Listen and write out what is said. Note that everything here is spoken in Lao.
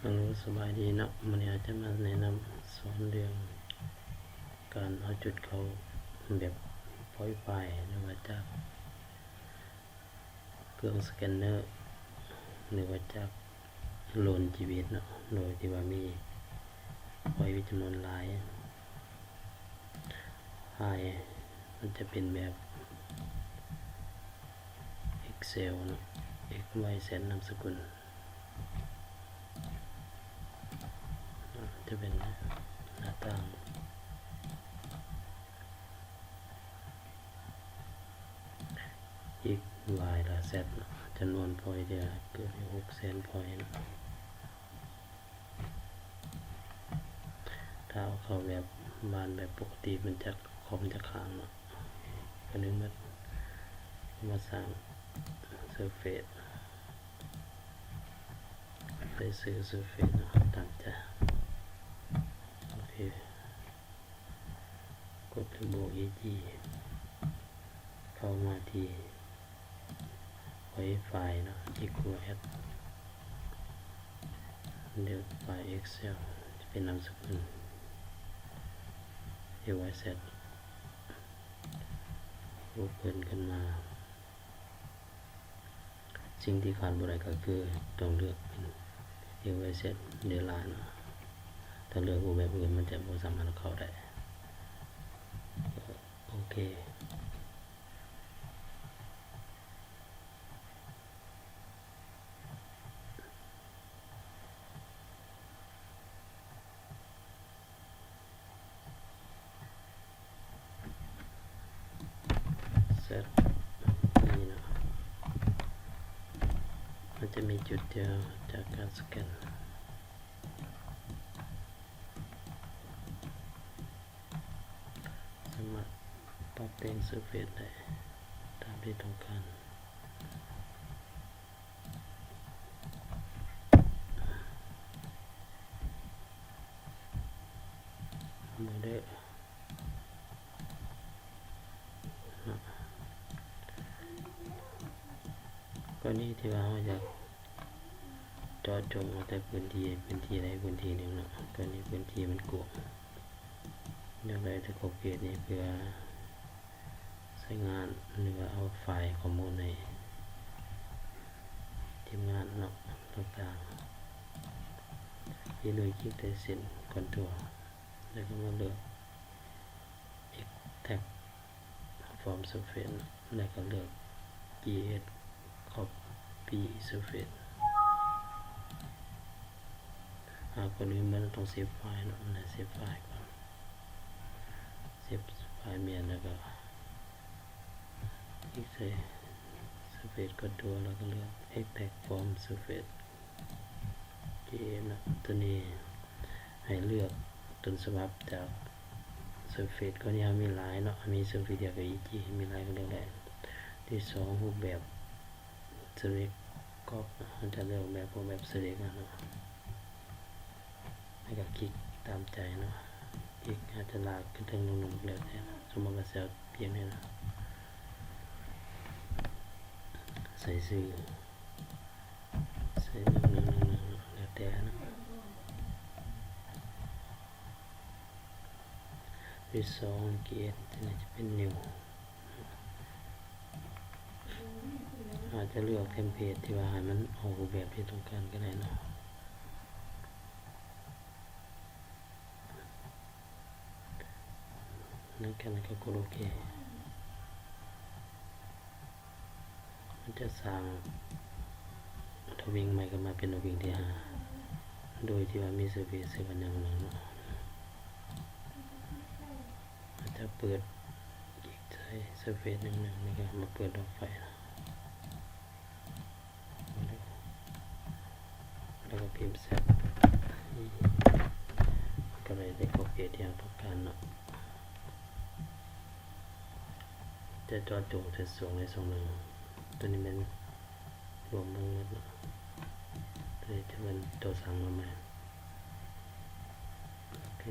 ຮັລໂຫຼ ສະບາຍດີເນາະ, ມື້ນີ້ອາດຈະມາແນະນຳສອນເລື່ອງການເອົາຈຸດເຂົ້າແບບພອຍຟາຍ ຫຼືວ່າຈາກເຄື່ອງສະແກນເນີ ຫຼືວ່າຈາກໂດຣນຈີພີເອັສເນາະ, ໂດຍທີ່ວ່າມີພອຍຢູ່ຈຳນວນຫຼາຍ. ຟາຍມັນຈະເປັນແບບ Excel ເນາະ, X Y Z ນາມສະກຸນ ຈະເປັນໜ້າຕ່າງ X Y ແລະ Z ເນາະ, ຈຳນວນພອຍທີ່ເກີດຢູ່ຫົກແສນພອຍເນາະ. ຖ້າເອົາເຂົ້າແບບບ້ານແບບປົກກະຕິ ມັນຈະ ຄອມຈະຄ້າງເນາະ, ກໍເລີຍມາ ມາສ້າງເຊີເຟດ ໃສ່ຊື່ເຊີເຟດເນາະ ຕາມໃຈ. ໂອເຄ ກົດບວກອີຈີ ເຂົ້າມາທີ່ ໄວຟາຍເນາະ Equal Add ເລືອກໄຟລ໌ Excel ຈະເປັນນາມສະກຸນ X Y Z Open ຂຶ້ນມາ. ສິ່ງທີ່ຂາດບໍ່ໄດ້ກໍຄືຕ້ອງເລືອກເປັນ X Y Z Delete ເນາະ, ຖ້າເລືອກຮູບແບບອື່ນມັນຈະບໍ່ສາມາດເຂົ້າໄດ້. ໂອເຄ Z ນີ້ເນາະ, ມັນຈະມີຈຸດດຽວຈາກການສະແກນ. ສາມາດປັບແຕ່ງເຊີເຟດໄດ້ຕາມທີ່ຕ້ອງການ. ໂມເດວເນາະ, ກໍນີ້ທີ່ວ່າເຮົາຢາກ ເຈາະຈົງເອົາແຕ່ພື້ນທີ່ ພື້ນທີ່ໃດພື້ນທີ່ໜຶ່ງເນາະ, ກໍນີ້ພື້ນທີ່ມັນກວ້າງ, ຢາກໄດ້ແຕ່ຂອບເຂດນີ້ເພື່ອໃຊ້ງານ ຫຼືວ່າເອົາໄຟລ໌ຂໍ້ມູນໃຫ້ທີມງານເນາະ ຕ່າງໆ. ເຮັດໂດຍຄລິກໃສ່ເສັ້ນຄອນໂທຣ ແລ້ວກໍມາເລືອກ Extract from Surface ແລ້ວກໍເລືອກ Create Copy Surface. ອາ ກ່ອນອື່ນມັນຕ້ອງເຊຟໄຟລ໌ເນາະ, ເຊຟໄຟລ໌ກ່ອນ, ເຊຟໄຟລ໌ແມ່ນ ແລ້ວກໍຄລິກໃສ່ Surface Control ແລ້ວກໍເລືອກ Extract from Surface. ໂອເຄເນາະ, ຕົວນີ້ໃຫ້ເລືອກຕົ້ນສະບັບຈາກ Surface ກໍນີ້ເຮົາມີຫຼາຍເນາະ, ມີ Surface ດຽວກັບ ອີຈີ ມີຫຼາຍກໍເລືອກໄດ້. ທີສອງ ຮູບແບບ Select Copy ເຮົາຈະເລືອກແບບ ຮູບແບບ Select ເນາະ, ແລ້ວກໍຄລິກຕາມໃຈເນາະ, ຄລິກ ອາດຈະລາກຂຶ້ນເທິງລົງ ແລ້ວແຕ່ເນາະ. ສົມມຸດວ່າຊິເອົາປຽງນີ້ເນາະ, ໃສ່ຊື່ ໃສ່ໜຶ່ງໜຶ່ງໜຶ່ງໜຶ່ງ ແລ້ວແຕ່ເນາະ. ທີສອງ Create ຕົວນີ້ຈະເປັນ New, ອາດຈະເລືອກເທັມເພດທີ່ວ່າໃຫ້ມັນອອກຮູບແບບທີ່ຕ້ອງການກໍໄດ້ເນາະ. ຫຼັງຈາກນັ້ນກໍກົດໂອເຄ. ມັນຈະສ້າງທະວິງໃໝ່ຂຶ້ນມາເປັນທະວິງທີຫ້າ ໂດຍທີ່ວ່າມີເຊີເຟດເຊີເຟດຫຍັງເນາະ. ອາດຈະເປີດອີກໃສ່ເຊີເຟດໜຶ່ງ ແລ້ວກໍມາເປີດດອກໄຟລ໌ເນາະ. ແລ້ວກໍພິມ Z ກໍໄດ້ ໄດ້ຂອບເຂດທີ່ເຮົາຕ້ອງການເນາະ. ຈະເຈາະຈົງແຕ່ຊ່ວງໃດຊ່ວງໜຶ່ງ, ຕົວນີ້ແມ່ນລວມທັງໝົດເນາະ, ຕົວນີ້ຈະແມ່ນຕົວສ້າງມາໃໝ່. ໂອເຄ.